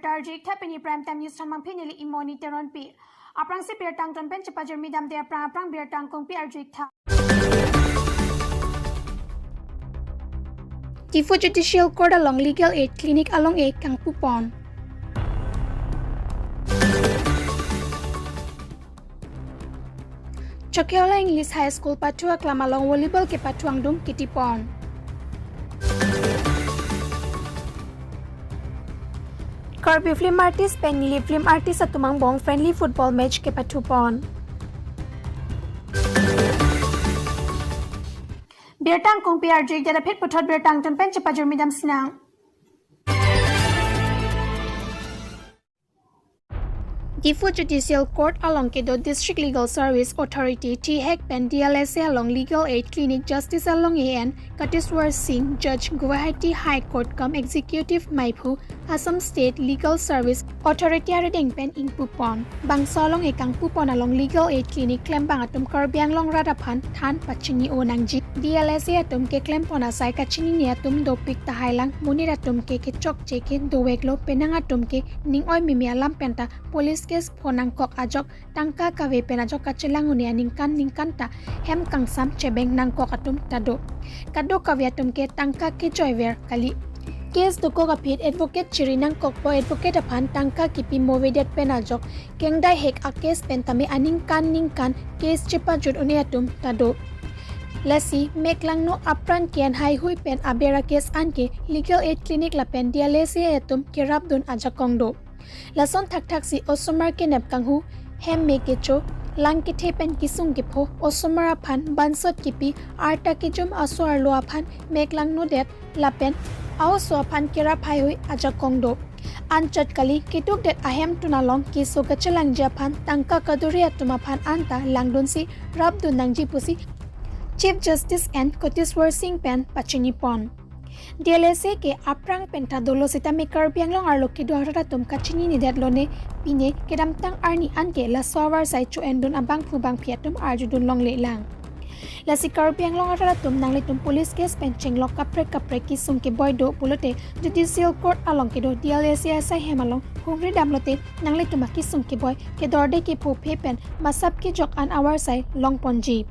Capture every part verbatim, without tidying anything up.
Arju-ik tha, pini Prime Time News thon mangphi neli Imoni Teronpi. Aphrangsi birta angton pen chepajirmi damde aphrang aphrang birta angkungpi arju-ik tha. Diphu Judicial Court along Legal Aid Clinic along-e kangpupon. Chokihola English High School pathu aklam along volleyball kepathu angdung kitipon. Karbi film artist pen Nilip film artist atum angbong friendly football match kepathupon. Birta angkungpi arju-ik det aphi puthot birta angton pen chepajirmi dam sinang. Diphu Judicial Court along kedo District Legal Service Authority, DHAC pen D L S A along Legal Aid Clinic Justice along A N Kateswar Singh, Judge Guwahati High Court cum Executive Maiphu, Assam State Legal Service Authority arideng pen ingpupon. Bangso along-e kangpupon along Legal Aid Clinic klembang atum Karbi Anglong rat aphan than pachini-o nangji. D L S A atum keklempon asai kachinine atum dopik tahai lang, monit atum ke kechokche ke doveklo, penang atum ke ning oi mimi alam penta police case pho nangkok ajok, tangka kave pen ajok kachelang un-e aningkan ningkan ta hem kangsam chebeng nangkok atum ta do. Kadokave atum ke tangka kejoiver kali. Case dokok aphi advocate chiri nangkokpo, advocate aphan tangka kipi movedet pen ajok kengdai hek a case pen tame aningkan ningkan case chepajut un-e atum ta do. Lasi meklangno apran ke-en haihui pen aber a case anke Legal Aid Clinic lapen D L S A atum kerapdun ajakong do. Lason thakthak si osomar kenep kanghu, hem me kecho, lang kethe pen kisung kepho, osomar aphan bansot kipi, arta kejum aso arlo aphan meklangnodet lapen a-oso aphan kerap haihui ajakong do. Anchot kali, kedukdet ahemtun along keso kachelangji aphan tangka kaduri atum aphan anta langdunsi rapdun nangji pusi Chief Justice N Kateswar Singh pen pachinipon. D L S A ke aphrang penta dolo sitame Karbi Anglong arlo kedo arat atum kachinine detlo ne, pine kedamtang arni anke laso avarsai cho-endun abangphu bangphi atum arjudun longlelang. Lasi Karbi Anglong arat atum nanglitum police case pen chenglok kaprek kaprek kisung keboi do pulote Judicial Court along kedo D L S A asai hem along hungri damlote nanglitum akisung keboi kedorde kephophe pen masap kejok an avarsai longponji.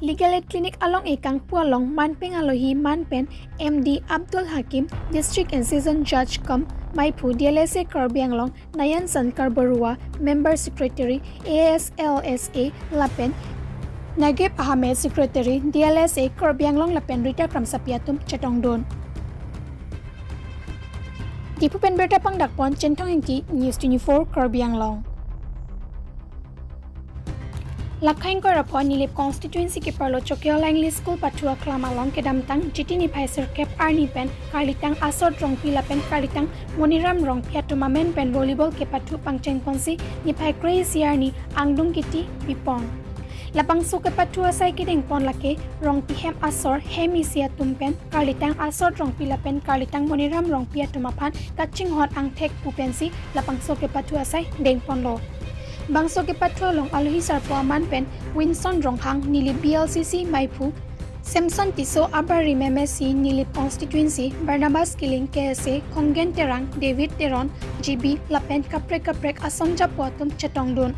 Legal Aid Clinic along-e kangpu along manpeng alohi manpen M D Abdul Hakim, District and Session Judge cum Maiphu D L S A Karbi Anglong, Nayan Sankar Baruah, Member Secretary A S L S A lapen Nagib Ahmed, Secretary D L S A Karbi Anglong lapen Rita Kramsapi atum chetongdun. Diphu pen birta pangdakpon Chinthong Ingti, News twenty-four Karbi Anglong. Lakhaing Koiraphon Nilip constituency keparlo Chokihola English School pathu aklam along kedamtang Chiti niphai sirkep arni pen karlitang Asot Rongpi lapen karlitang Moniram Rongpi atum amen pen volleyball kepathu pangchengponsi niphai kre-isi arni angdung kitipipon. Labangso kepathu asai kedengpon lake Rongpi hem asor hem isi atum pen karlitang Asot Rongpi lapen karlitang Moniram Rongpi atum aphan kachinghon angthek pu pensi labangso kepathu asai dengponlo. Bangso kepathu along alohi sarpo aman pen Winson Ronghang, Nilip B L C C Maiphu, Samson Tisso, Abarim M S C Nilip constituency, Barnabas Killing K S A, Khonggen Terang, David Teron, G B lapen kaprek kaprek asongjapo atum chetongdun.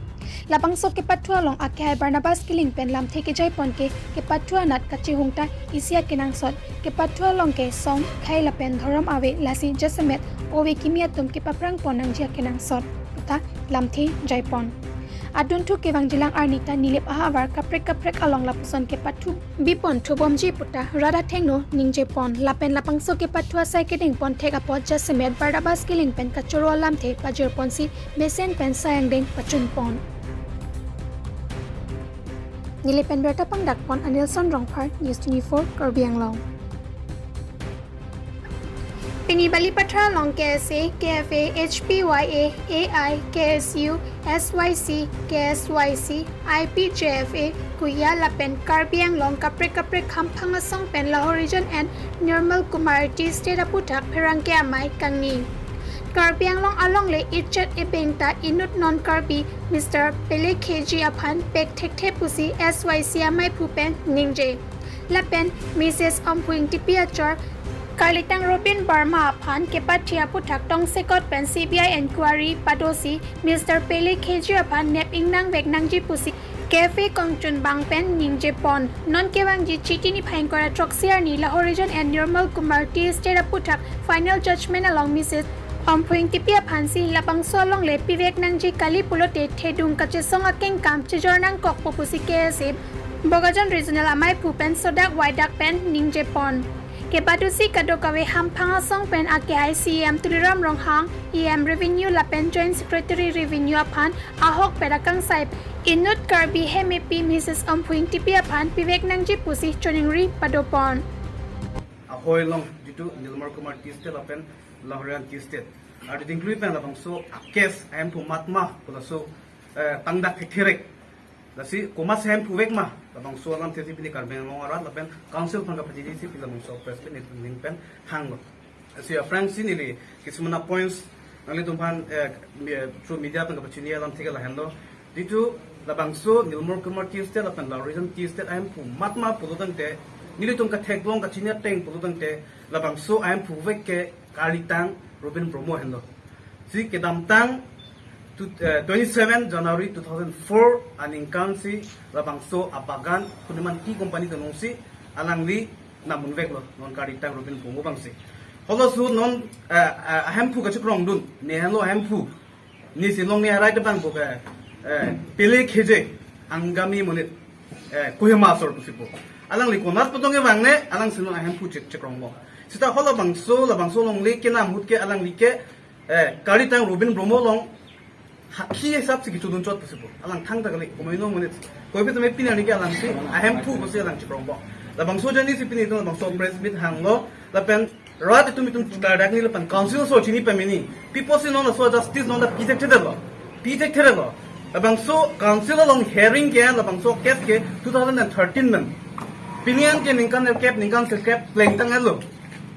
Labangso kepathu along akehai Barnabas Killing pen lamthe kejaipon ke kepathu anat kachihung ta isi akenangsot, kepathu along ke song, khei lapen dhorom ave, lasi jasemet ove kimi atum kepaphrangpon nangji akenangsot puta lamthe jaipon. Adunthu kevangjilang arni ta Nilip ahavar kaprek kaprek along lapuson kepathu bipon thubomji puta rat athengno ningjepon lapen labangso kepathu asai kedengpon thek apot jasemet Barnabas Killing pen kachoro alamthe pajirponsi mesen pen sai angdeng pachunpon. Nilip pen birta pangdakpon Anilson Rongphar, News twenty-four Karbi Anglong. Pini Balipathar along K S A, K F A, H P Y A, A I, K S U, S Y C, K S Y C, I P J F A, Kuya lapen Karbi Anglong kaprek kaprek hamphang asong pen Lahori Region and Nirmal Kumar Tea Estate aputhak pherangke amei kangni. Karbi Anglong alongle ichet ebeng ta inut non Karbi Mister Pele K G aphan pek thekthe pusi S Y C ameiphu pen ningje. Lapen Missus Amphu Ingtipi achor Kalitang Robin Verma aphan kepathi aputhak tongsekot pen C B I inquiry padosi Mister Pele Khejue aphan nep ingnang vek nangji pusi cafe kongchunbang pen ningje pon. Non kevangji Chiti niphai ingkoi ra throksi arni Lahorijan and Nirmal Kumar Tea Estate aputhak final judgment along Missus Omphu Engtipi aphansi labangso alongle pivek nangji kali pulote thedung kachesong akengkam chejor nangkokpo pusi K S A Bokajan Regional amaiphu pen sodak waidak pen ningje pon. Kepadosi kadokave hamphang asong pen akehai C E M Tuliram Ronghang, E M Revenue lapen Joint Secretary Revenue aphan ahokpet akangsai inut Karbi hemepi Missus Omphu Engtipi aphan pivek nangji pusi choningri padopon. Ahoi along jitu Nirmal Kumar Tea Estate lapen Lahorijan Tea Estate ardi dingklui pen labangso akes ahemphu matma pu laso eh, tangdak thekherek. Lasi komat ahemphu vek ma labangso alamthe si pini Karbi Anglong arat lapen council aphan kapachini si pini labangso press meet ning pen hanglo. Lasi aphrangsi neli kisumana points nanglitum aphan eh, mi- eh, through media aphan kapachini alamthe ke lahenlo. Jitu labangso Nirmal Kumar Tea Estate lapen Lahorijan Tea Estate ahemphu matma pulotangte nelitum katheklong kachini ateng pulotangte labangso ahemphu vek ke Kalitang Robin Bromo henlo. Si kedamtang tu- eh, twenty seven January two thousand four aningkan si labangso abagan Khuniman Tea Company tonong si alangli namun veklo non Kalitang Robin Bromo abangsi. Holo su non eh, eh, ahemphu kachikrongdun, ne henlo ahemphu. Ne si longle arai tebang bo ke eh, Pele Khejue, Angami monit, eh, Kohima asor pusi po. Alangli konat pu tong kevang ne, alangsi non ahemphu chek chekronglo. Sita holo bangso labangso alongle kenam ahut ke alangli ke eh, Kalitang Robin Bromo along hakhi hisap si kichudun chot pusi po. Alang thangta kali, komat ino monit. Koipi tame pini arni ke alangsi ahemphu pusi alang chekrongpo. Labangso ajoine si pini itum labangso press meet hanglo lapen rat itum itum klardak ni lapen council aso chini pameni. Pi apotsi non laso justice non ta pi thekthedetlo. Pi thekthedetlo. Labangso council along hearing ke labangso case ke two thousand and thirteen pen. Pini an ke ningkan sirkep, ningkan sirkep plengtanglo.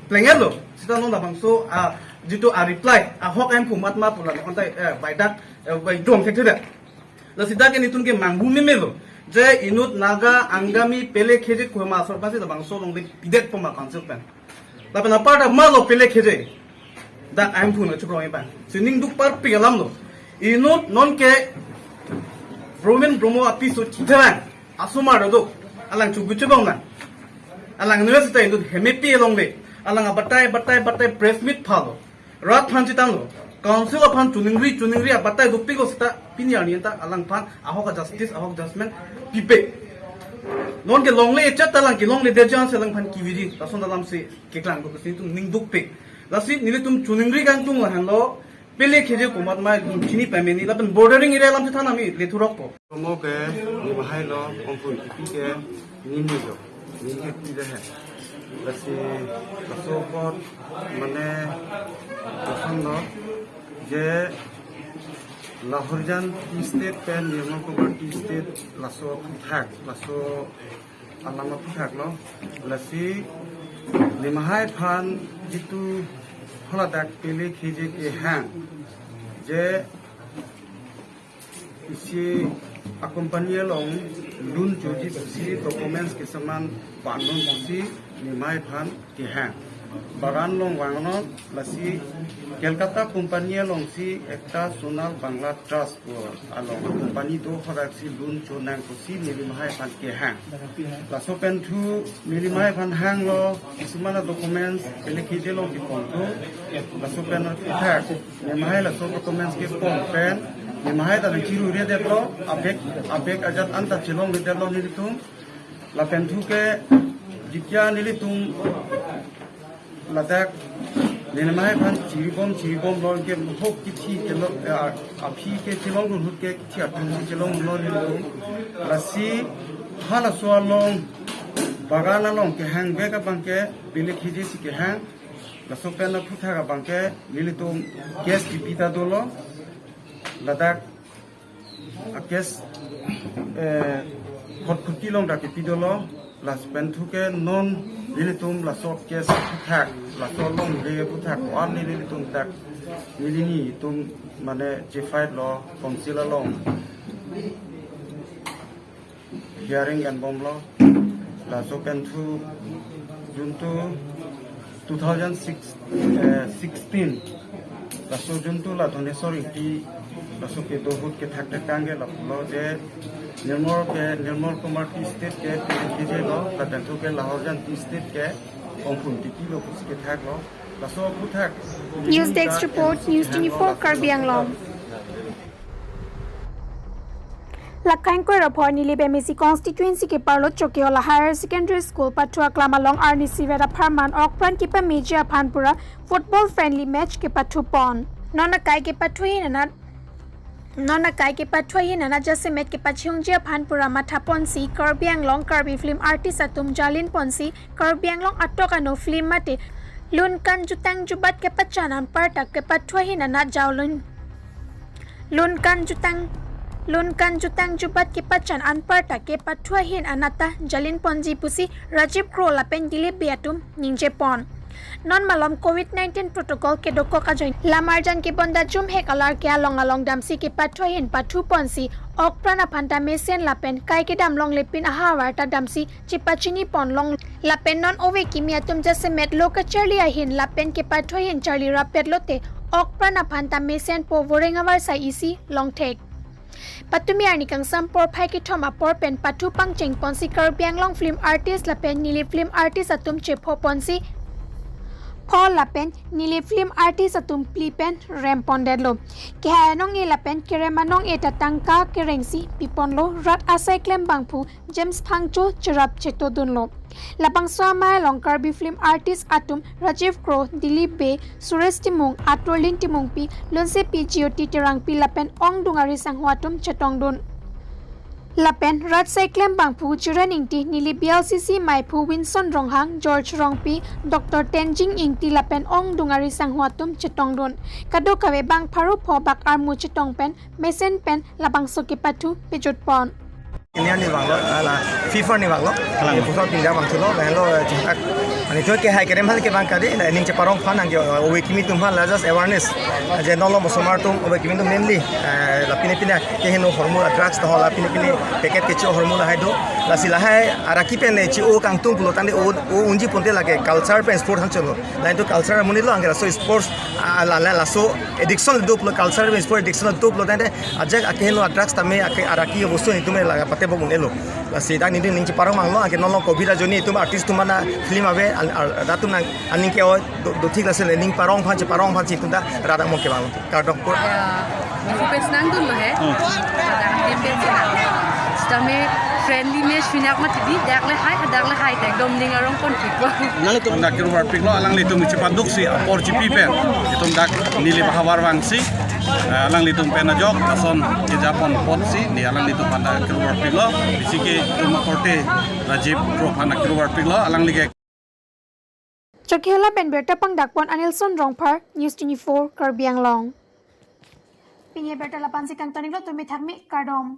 Plenglo. Sita non labangso a jitu a reply ahok ahemphu matma pu la non tai eh, baidak eh, bai dong thekthedet. La sita ke nelitum ke manghu memelo. Je inut Naga Angami Pele Khejue Kohima asor aphansi labangso alongle pidetpo ma council pen. Lapen apar ta malo Pele Khejue. Dak ahemphu nangchekrong ipang. Si ning duk parpik alamlo. Inut non ke Robin Bromo apiso chitherang. Asomar do. Alang chugu chebong nang. Alang university inut hemepi alongle. Alang abatai batai batai press meet phalo. Rat aphan chethanlo. Council aphan choningri choningri abatai dopiklo sita pini arni ta alangphan ahok a justice ahok judgment pipe. Non ke longle echat ta alang kelongledet chance alangphan kiviri. Lason alamsi keklang ko si itum ning dukpik. Lasi nelitum choningri kangtung lahenlo. Pele Khejue komat ma itum chini pameni lapen bordering area alam chethan ami lethurokpo. Promo ke nimahai lo Omphu Engtipi ke nini lo, nini ke pi le he. Lasi laso apot mane lason lo je Lahorijan Tea Estate pen Nirmal Kumar Tea Estate laso aphuthak, laso alam aphuthak lo. Lasi nimahai aphan jitu holadak Pele Khejue kehang je isi a company along loan choji pusi documents keseman bandon pusi nimahai aphan kehang. Bagan along vangnon, lasi Kolkata company alongsi ekta Sonal Bangla Trust pu along company do, holaksi loan chonang pusi nilimahai aphan kehang. Laso pen thu nilimahai aphan hanglo, kisumana documents Pele Khejue along kepon thu. Laso pen aphuthak nimahai laso documents kepon pen nimahai ta nangchiruredetlo, abag abag ajat anta chelongledetlo nelitum. Lapen thu ke jikya nelitum ladak nilimahai aphan chiribom chiribomlo, ke hok kithi kelo, eh, aphi ke chelongdun ahut ke kithi atum si chelonglo nelitum. Lasi halaso along bagan along kehang vek abang ke Pele Khejue si kehang. Laso pen aphuthak abang ke nelitum case kipi ta dolo. Ladak a case eh, Khatkhati along dak kipi dolo. Laso pen thu ke non nelitum laso case aphuthak, laso alongle aphuthak ko-an nelitum dak neli nitum mane G five lo council along hearing enbomlo. Laso pen thu juntu Two thousand six, eh, sixteen, laso juntu la Dhoneswar Ingti, laso kedo ahut kethak tekang ke lapulo je Nirmal ke, Nirmal Kumar Tea Estate ke, T N K J lo, lapen thu ke Lahorjan Tea Estate ke, Ongphun Titi lo pusi kethaklo. Laso aphuthak News Desk Report, News twenty-four Karbi Anglong. Lake ingkoi ra pho Nilip M A C constituency keparlo Chokihola Higher Secondary School pathu aklam along arnisi vet apharman okpran kepameji aphan pura football friendly match kepathu pon. Non akai kepathu ahin anat, non akai kepathu ahin anat jasemet kepachihongji aphan pura matha ponsi Karbi Anglong Karbi film artist atum jalin ponsi Karbi Anglong atok ano film mate lun kan jutang jubat kepachan anparta kepathu ahin anat jaolun. Lun kan jutang, lun kan jutang jubat kepachan anparta kepathu ahin anat ta jalin ponji pusi Rajiv Kro lapen Dilip Bey atum ningje pon. Non malom covid nineteen protocol kedokok ajoine lam arjan kebonda jumhek alar ke along along damsi kepathu ahin pathu ponsi okpran aphan ta mesen lapen kai kedam longlepin ahavar ta damsi chepachini pon long lapen non ove kimi atum jasemet lo kacharli ahin lapen kepathu ahin charli rapet lote okpran aphan ta mesen po voreng avarsai isi longthek. Patumi arni kangsam porphai kethom apor pen pathu pangcheng ponsi Karbi Anglong film artist lapen Nilip film artist atum chepho ponsi pho lapen Nilip film artist atum phli pen rem pondetlo. Kehai anong-e lapen kerem anong-e ta tangka kerengsi piponlo rat asai klem bangphu James Phangcho cherap chetodunlo. Labangso amei along Karbi film artist atum Rajiv Kro, Dilip Bey, Suresh Timung, Aturlin Timungpi, Lunsepi Jyoti Terangpi lapen ongdung ari sangho atum chetongdun. Lapen rat asai klem bangphu Chiran Ingti, Nilip B L C C meiphu Winson Ronghang, George Rongpi, Doctor Tenzing Ingti lapen ongdung ari sangho atum chetongdun. Kadokave bang pharo pho bak armu chetong pen mesen pen labangso kepathu pejut pon. Ini ani banglo, ala FIFA ni banglo. Kalang. Ini pusat pindah bangthulo, lahenlo, eh, jihak. Ani thu kehai kerem aphan ke bang kali, la ning cheparong aphan nangke, eh, ove kimi atum aphan la just awareness. Je nolo mosomar atum, ove kimi atum mainly, eh, la pine pine keheno hormu la drugs to la pine pine packet kecho hormu lahai do. Lasi lahai araki pen ne chi-o kangtung pulo tangte o, o unji ponte lake culture pen sport aphan cholo. Lain to culture amonit lo anke laso sports, ah, la, la, laso addiction do pulo culture pen sport addiction do pulo tangte ajak akeheno drugs tame ake araki bostu itum laga pate bo un-elo. Lasi dak nelitum ning cheparong abanglo, anke nolo covid ajoine itum artist atum mana film ave, al, al, rat atum nang aning ke-oi do, do thik lasi le ning parong aphan cheparong aphansi itum dak rat among kevang. Kardom. Ya, aku pes nangdunlo he. Hmm. Kadang dia pes nang. Sitame friendly match pinyak mati di, dak le hai, dak le hai, dak dom ning arong pon thik ko. Nanglitum dak kiruvarpiklo, alanglitum chepaduksi apor chipi pen itum dak Nilip ahavar vangsi, eh, alanglitum pen ajok ason kejapon apotsi ne alanglitum aphan dak kiruvarpiklo. Bisi ke itum akorte Rajiv Kro aphan dak kiruvarpiklo, alangli ke. Chokihola pen birta pangdakpon Anilson Rongphar, News twenty-four Karbi Anglong. Pini birta la-ansi kangton-iklo, tumi thakmi, kardom.